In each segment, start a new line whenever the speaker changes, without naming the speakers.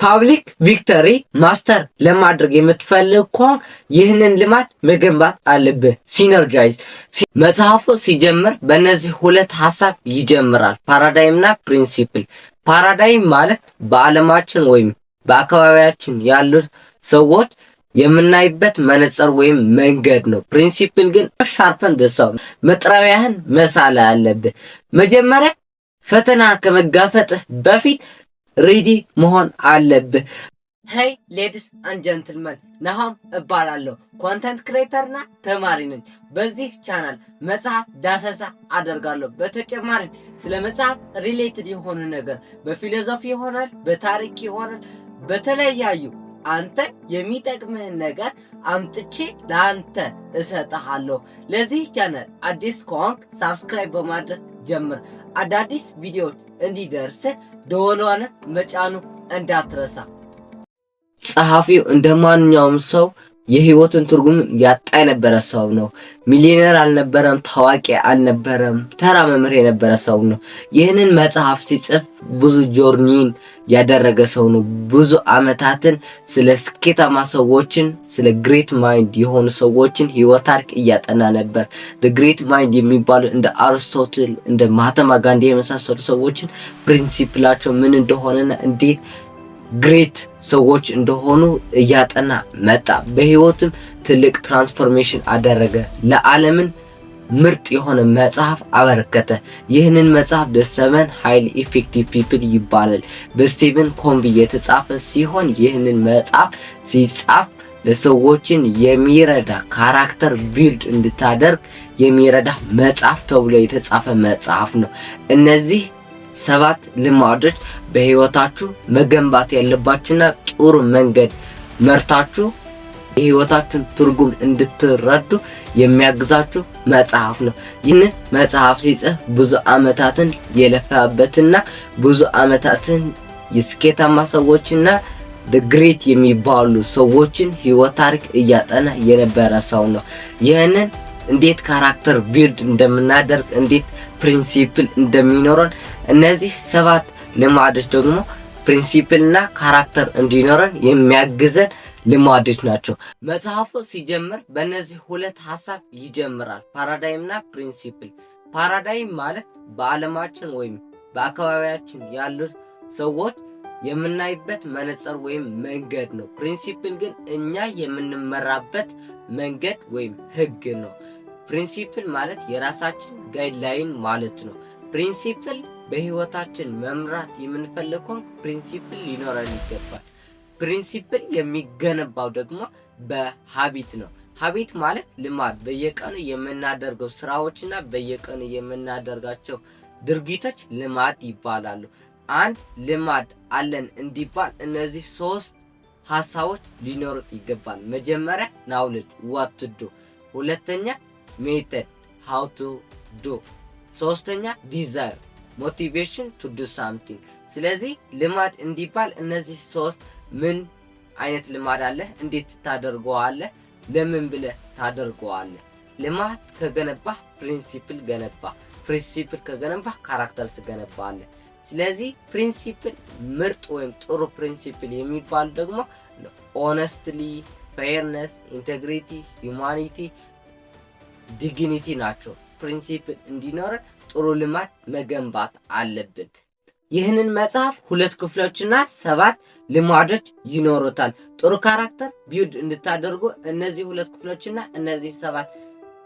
Public victory master ለማድረግ የምትፈልግ ከሆነ ይህንን ልማድ መገንባት አለብህ። Synergize። መጽሐፉ ሲጀምር በእነዚህ ሁለት ሀሳብ ይጀምራል፣ paradigm እና principle። Paradigm ማለት በዓለማችን ወይም በአካባቢያችን ያሉት ሰዎች የምናይበት መነጽር ወይም መንገድ ነው። Principle ግን sharpen the saw፣ መጥረቢያህን መሳል አለብህ። መጀመሪያ ፈተና ከመጋፈጥህ በፊት ready መሆን አለብህ። Hey, ladies and gentlemen፣ ናሆም እባላለሁ። Content creator ና ተማሪ ነኝ። በዚህ ቻናል መጽሐፍ ዳሰሳ አደርጋለሁ። በተጨማሪም ስለ መጽሐፍ related የሆኑ ነገር በ philosophy ይሆናል፣ በታሪክ ይሆናል፣ በተለያዩ አንተ የሚጠቅምህን ነገር አምጥቼ ለአንተ እሰጥሃለሁ። ለዚህ ቻናል አዲስ ከሆንክ subscribe በማድረግ ጀምር። አዳዲስ ቪዲዮዎች እንዲደርስህ ደወሏን መጫኑ እንዳትረሳ። ጸሐፊው እንደ ማንኛውም ሰው የህይወትን ትርጉም ያጣ የነበረ ሰው ነው። ሚሊዮነር አልነበረም፣ ታዋቂ አልነበረም፣ ተራ መምህር የነበረ ሰው ነው። ይህንን መጽሐፍ ሲጽፍ ብዙ journey ን ያደረገ ሰው ነው። ብዙ አመታትን ስለ ስኬታማ ሰዎችን፣ ስለ great mind የሆኑ ሰዎችን ህይወት ታሪክ እያጠና ነበር። Great mind የሚባሉ እንደ አርስቶትል፣ እንደ ማህተማ ጋንዲ የመሳሰሉ ሰዎችን principle ኣቸው ምን እንደሆነና እንዴት great ሰዎች እንደሆኑ እያጠና መጣ። በህይወትም ትልቅ transformation አደረገ። ለዓለምን ምርጥ የሆነ መጽሐፍ አበረከተ። ይህንን መጽሐፍ The Seven Highly Effective People ይባላል። በስቲቨን ኮቪ የተጻፈ ሲሆን ይህንን መጽሐፍ ሲጻፍ ለሰዎችን የሚረዳ፣ character build እንድታደርግ የሚረዳ መጽሐፍ ተብሎ የተጻፈ መጽሐፍ ነው። እነዚህ ሰባት ልማዶች በህይወታችሁ መገንባት ያለባችሁና ጥሩ መንገድ መርታችሁ የህይወታችሁን ትርጉም እንድትረዱ የሚያግዛችሁ መጽሐፍ ነው። ይህንን መጽሐፍ ሲጽፍ ብዙ አመታትን የለፋበትና ብዙ አመታትን የስኬታማ ሰዎችና great የሚባሉ ሰዎችን ህይወት ታሪክ እያጠና የነበረ ሰው ነው። ይህንን እንዴት character build እንደምናደርግ፣ እንዴት principle እንደሚኖረን፣ እነዚህ ሰባት ልማዶች ደግሞ principle እና character እንዲኖረን የሚያግዘን ልማዶች ናቸው። መጽሐፉ ሲጀምር በእነዚህ ሁለት ሀሳብ ይጀምራል፣ paradigm እና principle። Paradigm ማለት በዓለማችን ወይም በአካባቢያችን ያሉት ሰዎች የምናይበት መነጽር ወይም መንገድ ነው። Principle ግን እኛ የምንመራበት መንገድ ወይም ህግ ነው። Principle ማለት የራሳችን guideline ማለት ነው። Principle በህይወታችን መምራት የምንፈልግ ከሆነ principle ሊኖረን ይገባል። Principle የሚገነባው ደግሞ በ habit ነው። Habit ማለት ልማድ፣ በየቀኑ የምናደርገው ስራዎችና በየቀኑ የምናደርጋቸው ድርጊቶች ልማድ ይባላሉ። አንድ ልማድ አለን እንዲባል እነዚህ ሶስት ሀሳቦች ሊኖሩት ይገባል። መጀመሪያ knowledge, what to do፣ ሁለተኛ method, how to do፣ ሶስተኛ desire, motivation to do something። ስለዚህ ልማድ እንዲባል እነዚህ ሶስት፣ ምን አይነት ልማድ አለ? እንዴት ታደርገዋለህ? ለምን ብለህ ታደርገዋለህ? ልማድ ከገነባህ principle ገነባህ። Principle ከገነባህ character ትገነባለህ። ስለዚህ principle ምርጥ ወይም ጥሩ principle የሚባል ደግሞ honestly፣ fairness፣ integrity፣ humanity፣ dignity ናቸው። Principle እንዲኖረን ጥሩ ልማድ መገንባት አለብን። ይህንን መጽሐፍ ሁለት ክፍሎችና ሰባት ልማዶች ይኖሩታል። ጥሩ character build እንድታደርጉ እነዚህ ሁለት ክፍሎችና እነዚህ ሰባት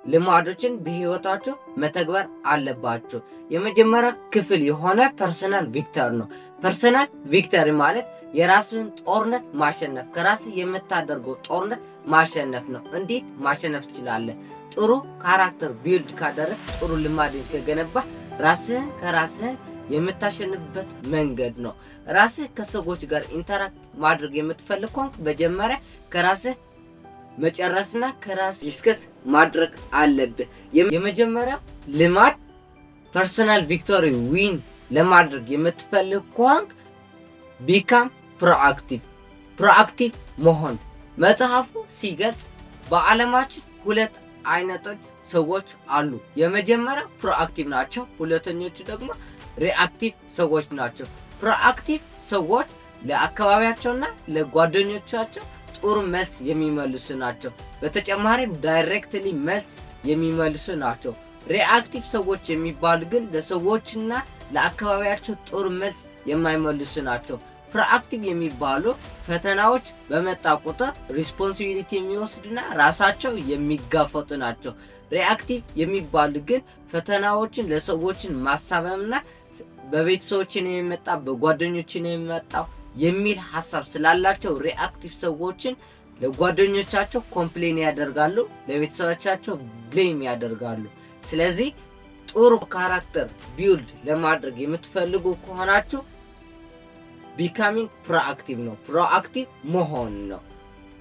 ልማዶችን በህይወታችሁ መተግበር አለባችሁ። የመጀመሪያ ክፍል የሆነ personal victory ነው። Personal victory ማለት የራስን ጦርነት ማሸነፍ፣ ከራስ የምታደርገው ጦርነት ማሸነፍ ነው። እንዴት ማሸነፍ ትችላለህ? ጥሩ character build ካደረግክ፣ ጥሩ ልማድን ከገነባህ ራስህን ከራስህን የምታሸንፍበት መንገድ ነው። ራስህ ከሰዎች ጋር interact ማድረግ የምትፈልግ ከሆንክ መጀመሪያ ከራስህ መጨረስና ከራስ discuss ማድረግ አለብህ። የመጀመሪያው ልማድ personal victory win ለማድረግ የምትፈልግ ከሆንክ become proactive፣ proactive መሆን። መጽሐፉ ሲገልጽ በዓለማችን ሁለት አይነቶች ሰዎች አሉ። የመጀመሪያው proactive ናቸው። ሁለተኞቹ ደግሞ reactive ሰዎች ናቸው። Proactive ሰዎች ለአካባቢያቸውና ለጓደኞቻቸው ጥሩ መልስ የሚመልሱ ናቸው። በተጨማሪም directly መልስ የሚመልሱ ናቸው። Reactive ሰዎች የሚባሉ ግን ለሰዎችና ለአካባቢያቸው ጥሩ መልስ የማይመልሱ ናቸው። Proactive የሚባሉ ፈተናዎች በመጣ ቁጥር responsibility የሚወስዱና ራሳቸው የሚጋፈጡ ናቸው። Reactive የሚባሉ ግን ፈተናዎችን ለሰዎችን ማሳበምና በቤተሰቦች ነው የሚመጣ፣ በጓደኞች ነው የሚመጣው የሚል ሀሳብ ስላላቸው reactive ሰዎችን ለጓደኞቻቸው complain ያደርጋሉ፣ ለቤተሰቦቻቸው blame ያደርጋሉ። ስለዚህ ጥሩ character build ለማድረግ የምትፈልጉ ከሆናችሁ becoming proactive ነው፣ proactive መሆን ነው።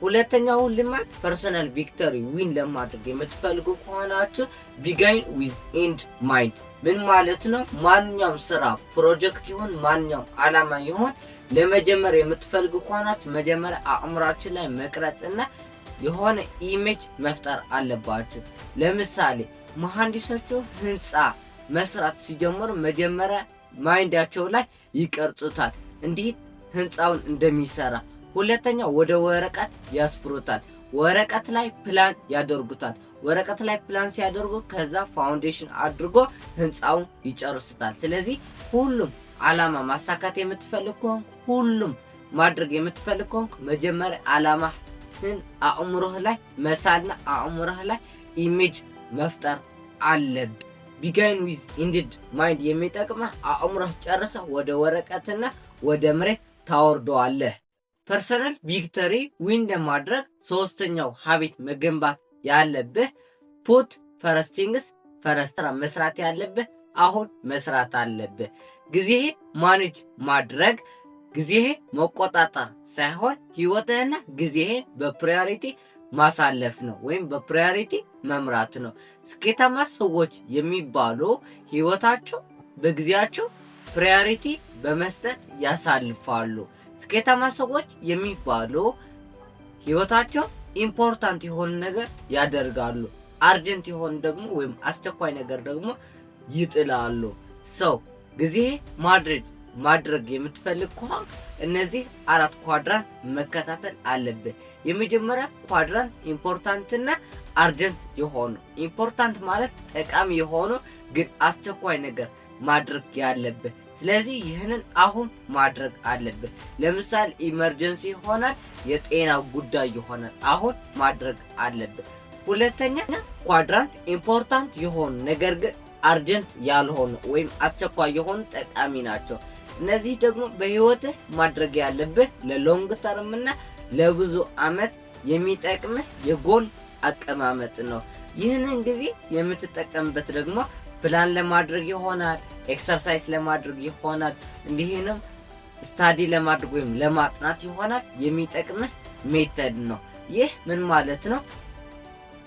ሁለተኛው ልማድ personal victory win ለማድረግ የምትፈልጉ ከሆናችሁ begin with end mind ምን ማለት ነው? ማንኛውም ስራ፣ ፕሮጀክት ይሁን ማንኛውም አላማ ይሁን ለመጀመር የምትፈልጉ ከሆናችሁ መጀመሪያ አእምሯችሁ ላይ መቅረጽና የሆነ image መፍጠር አለባችሁ። ለምሳሌ መሐንዲሶቹ ህንፃ መስራት ሲጀምሩ መጀመሪያ mind ኣቸው ላይ ይቀርጹታል፣ እንዴት ህንፃውን እንደሚሰራ። ሁለተኛ ወደ ወረቀት ያስፍሩታል። ወረቀት ላይ ፕላን ያደርጉታል። ወረቀት ላይ ፕላን ሲያደርጉ ከዛ foundation አድርጎ ህንፃውን ይጨርሱታል። ስለዚህ ሁሉም አላማ ማሳካት የምትፈልግ ከሆንክ፣ ሁሉም ማድረግ የምትፈልግ ከሆንክ መጀመሪያ አላማህን አእምሮህ ላይ መሳልና አእምሮህ ላይ image መፍጠር አለብህ። Begin with end mind የሚጠቅመህ አእምሮህ ጨርሰህ ወደ ወረቀትና ወደ መሬት ታወርደዋለህ። Personal victory win ለማድረግ ሶስተኛው habit መገንባት ያለብህ put first things first፣ መስራት ያለብህ አሁን መስራት አለብህ። ጊዜ manage ማድረግ፣ ጊዜ መቆጣጠር ሳይሆን ህይወትህና ጊዜህ በ priority ማሳለፍ ነው ወይም በ priority መምራት ነው። ስኬታማ ሰዎች የሚባሉ ህይወታቸው በጊዜያቸው priority በመስጠት ያሳልፋሉ። ስኬታማ ሰዎች የሚባሉ ህይወታቸው important የሆነ ነገር ያደርጋሉ። Urgent የሆነ ደግሞ ወይም አስቸኳይ ነገር ደግሞ ይጥላሉ። So ጊዜ ማድረግ የምትፈልግ ከሆነ እነዚህ አራት quadrant መከታተል አለብህ። የመጀመሪያ quadrant important እና urgent የሆኑ፣ important ማለት ጠቃሚ የሆኑ ግን አስቸኳይ ነገር ማድረግ ያለብህ። ስለዚህ ይህንን አሁን ማድረግ አለብህ። ለምሳሌ emergency ይሆናል፣ የጤና ጉዳይ ይሆናል፣ አሁን ማድረግ አለብህ። ሁለተኛ quadrant important የሆኑ ነገር ግን urgent ያልሆኑ ወይም አስቸኳይ የሆኑ ጠቃሚ ናቸው። እነዚህ ደግሞ በህይወትህ ማድረግ ያለብህ ለ long term እና ለብዙ አመት የሚጠቅምህ የጎል አቀማመጥ ነው። ይህንን ጊዜ የምትጠቀምበት ደግሞ ፕላን ለማድረግ ይሆናል፣ exercise ለማድረግ ይሆናል፣ እንዲሁም study ለማድረግ ወይም ለማጥናት ይሆናል። የሚጠቅምህ method ነው። ይህ ምን ማለት ነው?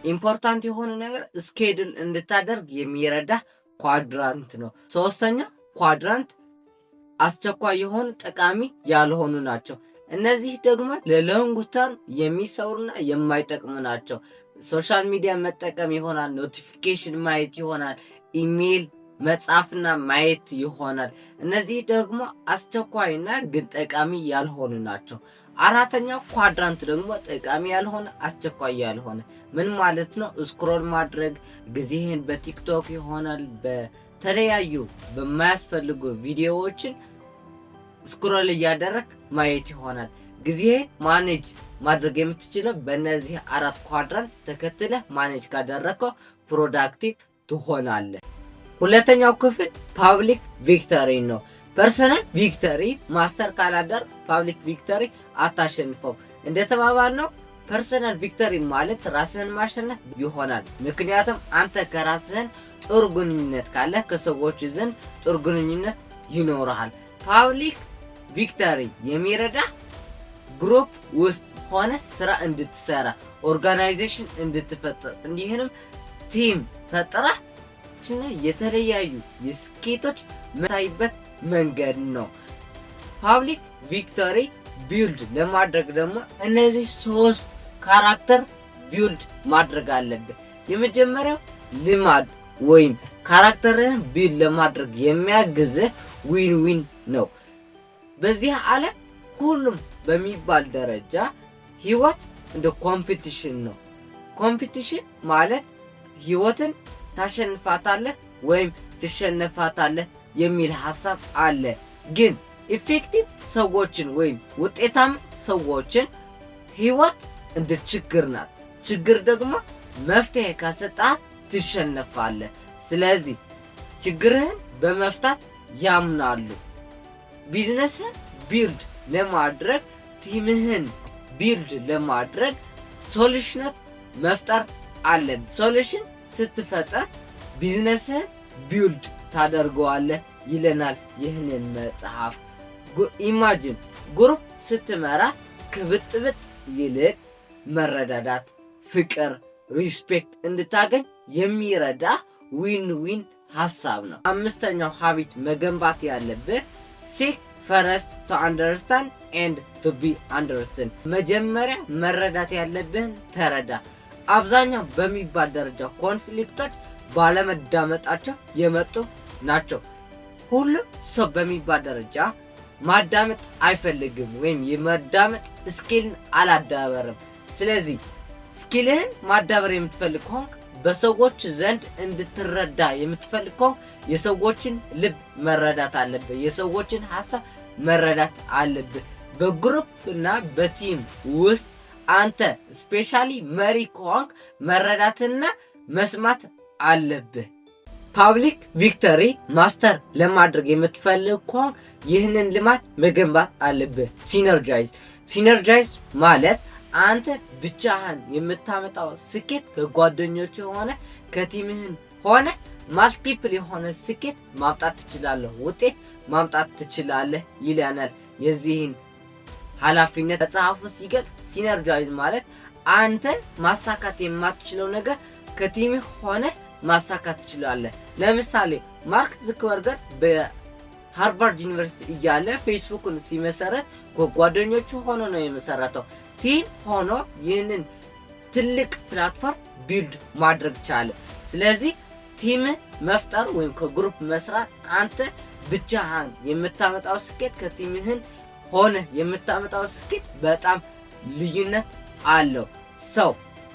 Important የሆነ ነገር schedule እንድታደርግ የሚረዳ quadrant ነው። ሶስተኛ quadrant አስቸኳይ የሆኑ ጠቃሚ ያልሆኑ ናቸው። እነዚህ ደግሞ ለ long term የሚሰሩና የማይጠቅሙ ናቸው። Social media መጠቀም ይሆናል፣ notification ማየት ይሆናል፣ ኢሜይል መጻፍና ማየት ይሆናል። እነዚህ ደግሞ አስቸኳይና ግን ጠቃሚ ያልሆኑ ናቸው። አራተኛው quadrant ደግሞ ጠቃሚ ያልሆነ፣ አስቸኳይ ያልሆነ ምን ማለት ነው? Scroll ማድረግ፣ ጊዜህን በ TikTok ይሆናል፣ በተለያዩ በማያስፈልጉ ቪዲዮዎችን scroll እያደረግክ ማየት ይሆናል። ጊዜ manage ማድረግ የምትችለው በእነዚህ አራት quadrant ተከትለህ manage ካደረግከው productive ትሆናለህ። ሁለተኛው ክፍል public victory ነው። Personal victory master ካላደረግክ public victory አታሸንፈው። እንደተባባልነው personal victory ማለት ራስህን ማሸነፍ ይሆናል። ምክንያቱም አንተ ከራስህን ጥሩ ግንኙነት ካለህ ከሰዎች ዘንድ ጥሩ ግንኙነት ይኖርሃል። Public victory የሚረዳ group ውስጥ ሆነህ ስራ እንድትሰራ፣ organization እንድትፈጥር፣ እንዲሁም team ፈጥረህ የተለያዩ የስኬቶች መታይበት መንገድ ነው። Public victory build ለማድረግ ደግሞ እነዚህ ሶስት character build ማድረግ አለብህ። የመጀመሪያው ልማድ ወይም character ህን build ለማድረግ የሚያግዝህ win win ነው። በዚህ ዓለም ሁሉም በሚባል ደረጃ ህይወት እንደ competition ነው። Competition ማለት ህይወትን ታሸንፋታለህ ወይም ትሸነፋታለህ የሚል ሀሳብ አለ። ግን effective ሰዎችን ወይም ውጤታማ ሰዎችን ህይወት እንደ ችግር ናት። ችግር ደግሞ መፍትሄ ካልሰጣት ትሸነፋለህ። ስለዚህ ችግርህን በመፍታት ያምናሉ። Business ህን build ለማድረግ፣ team ህን build ለማድረግ solution መፍጠር አለብህ። Solution ስትፈጥር business ህን build ታደርገዋለህ ይለናል ይህንን መጽሐፍ። Imagine group ስትመራ ከብጥብጥ ይልቅ መረዳዳት፣ ፍቅር፣ respect እንድታገኝ የሚረዳ win win ሀሳብ ነው። አምስተኛው habit መገንባት ያለብህ seek first to understand and to be understood። መጀመሪያ መረዳት ያለብህን ተረዳ። አብዛኛው በሚባል ደረጃ conflict ኦች ባለመዳመጣቸው የመጡ ናቸው። ሁሉም ሰው በሚባል ደረጃ ማዳመጥ አይፈልግም ወይም የማዳመጥ skill ን አላዳበረም። ስለዚህ skill ህን ማዳበር የምትፈልግ ከሆንክ፣ በሰዎች ዘንድ እንድትረዳ የምትፈልግ ከሆንክ የሰዎችን ልብ መረዳት አለብህ። የሰዎችን ሀሳብ መረዳት አለብህ። በ group እና በ team ውስጥ አንተ specially መሪ ከሆንክ መረዳትና መስማት አለብህ። Public victory master ለማድረግ የምትፈልግ ከሆንክ ይህንን ልማድ መገንባት አለብህ። Synergize። Synergize ማለት አንተ ብቻህን የምታመጣው ስኬት ከጓደኞችህ ሆነ ከ team ህን ሆነ multiple የሆነ ስኬት ማምጣት ትችላለህ፣ ውጤት ማምጣት ትችላለህ ይለናል። የዚህን ኃላፊነት መጽሐፉ ሲገልጽ synergize ማለት አንተ ማሳካት የማትችለው ነገር ከ team ህ ሆነ ማሳካት ትችላለህ። ለምሳሌ ማርክ ዙከርበርግ በሃርቫርድ ዩኒቨርሲቲ እያለ ፌስቡክን ሲመሰረት ከጓደኞቹ ሆኖ ነው የመሰረተው። Team ሆኖ ይህንን ትልቅ platform build ማድረግ ቻለ። ስለዚህ team መፍጠር ወይም ከ group መስራት አንተ ብቻህን የምታመጣው ስኬት ከ team ህን ሆነ የምታመጣው ስኬት በጣም ልዩነት አለው። So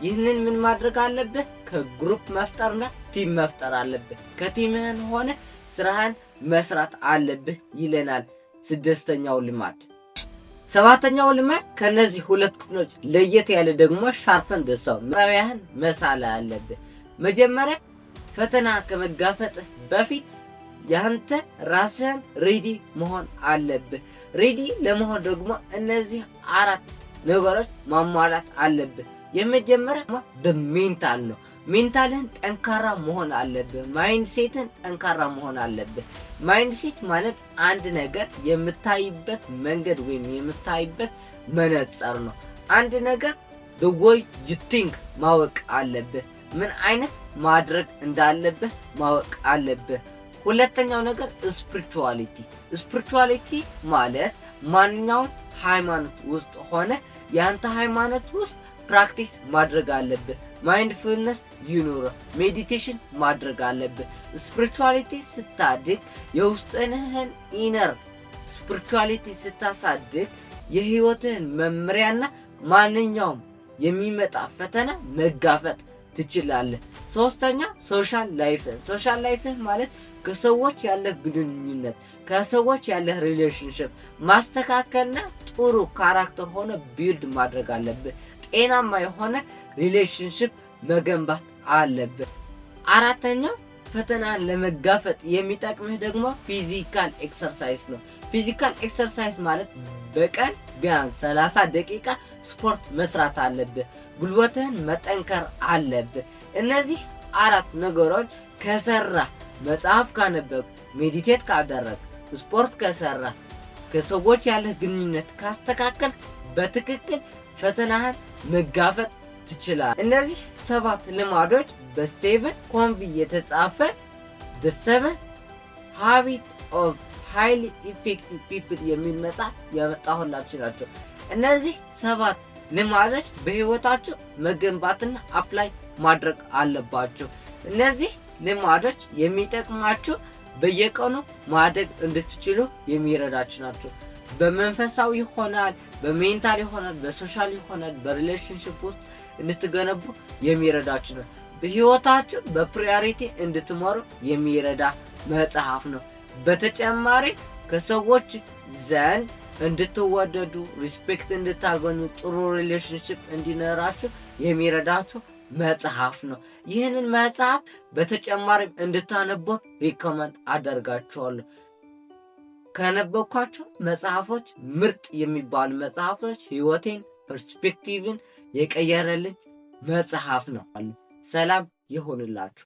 ይህንን ምን ማድረግ አለብህ? ከ group መፍጠርና team መፍጠር አለብህ። ከ team ህን ሆነ ስራህን መስራት አለብህ ይለናል ስድስተኛው ልማድ። ሰባተኛው ልማድ ከነዚህ ሁለት ክፍሎች ለየት ያለ ደግሞ sharpen the saw፣ መጥረቢያህን መሳል አለብህ። መጀመሪያ ፈተና ከመጋፈጥህ በፊት ያንተ ራስህን ready መሆን አለብህ። Ready ለመሆን ደግሞ እነዚህ አራት ነገሮች ማሟላት አለብህ። የመጀመሪያ mental ነው። Mental ህን ጠንካራ መሆን አለብህ። Mindset ን ጠንካራ መሆን አለብህ። Mindset ማለት አንድ ነገር የምታይበት መንገድ ወይም የምታይበት መነጽር ነው። አንድ ነገር the way you think ማወቅ አለብህ። ምን አይነት ማድረግ እንዳለብህ ማወቅ አለብህ። ሁለተኛው ነገር spirituality። Spirituality ማለት ማንኛውም ሃይማኖት ውስጥ ሆነ የአንተ ሃይማኖት ውስጥ practice ማድረግ አለብህ። Mindfulness ይኑር፣ meditation ማድረግ አለብህ። Spirituality ስታድግ፣ የውስጥህን inner spirituality ስታሳድግ የህይወትህን መመሪያና ማንኛውም የሚመጣ ፈተና መጋፈጥ ትችላለህ። ሶስተኛ social life። Social life ማለት ከሰዎች ያለህ ግንኙነት፣ ከሰዎች ያለህ relationship ማስተካከልና ጥሩ character ሆነ build ማድረግ አለብህ። ጤናማ የሆነ relationship መገንባት አለብህ። አራተኛው ፈተናን ለመጋፈጥ የሚጠቅምህ ደግሞ physical exercise ነው። Physical exercise ማለት በቀን ቢያንስ 30 ደቂቃ ስፖርት መስራት አለብህ። ጉልበትህን መጠንከር አለብህ። እነዚህ አራት ነገሮች ከሰራህ፣ መጽሐፍ ካነበብክ፣ meditate ካደረግክ፣ ስፖርት ከሰራህ፣ ከሰዎች ያለህ ግንኙነት ካስተካከልክ በትክክል ፈተናህን መጋፈጥ ትችላለህ። እነዚህ ሰባት ልማዶች በስቴቨን ኮቪ የተጻፈ The Seven Habit of Highly Effective People የሚል መጽሐፍ ያመጣሁላችሁ ናቸው። እነዚህ ሰባት ልማዶች በህይወታችሁ መገንባትና apply ማድረግ አለባችሁ። እነዚህ ልማዶች የሚጠቅማችሁ በየቀኑ ማደግ እንድትችሉ የሚረዳችሁ ናቸው። በመንፈሳዊ ይሆናል፣ በ mental ይሆናል፣ በ social ይሆናል፣ በ relationship ውስጥ እንድትገነቡ የሚረዳችሁ ነው። በህይወታችሁ በ priority እንድትመሩ የሚረዳ መጽሐፍ ነው። በተጨማሪ ከሰዎች ዘንድ እንድትወደዱ፣ respect እንድታገኙ፣ ጥሩ relationship እንዲኖራችሁ የሚረዳችሁ መጽሐፍ ነው። ይህንን መጽሐፍ በተጨማሪም እንድታነቡ recommend አደርጋችኋለሁ። ካነበብኳቸው መጽሐፎች ምርጥ የሚባሉ መጽሐፎች፣ ህይወቴን perspective ን የቀየረልኝ መጽሐፍ ነው። ሰላም ይሁንላችሁ።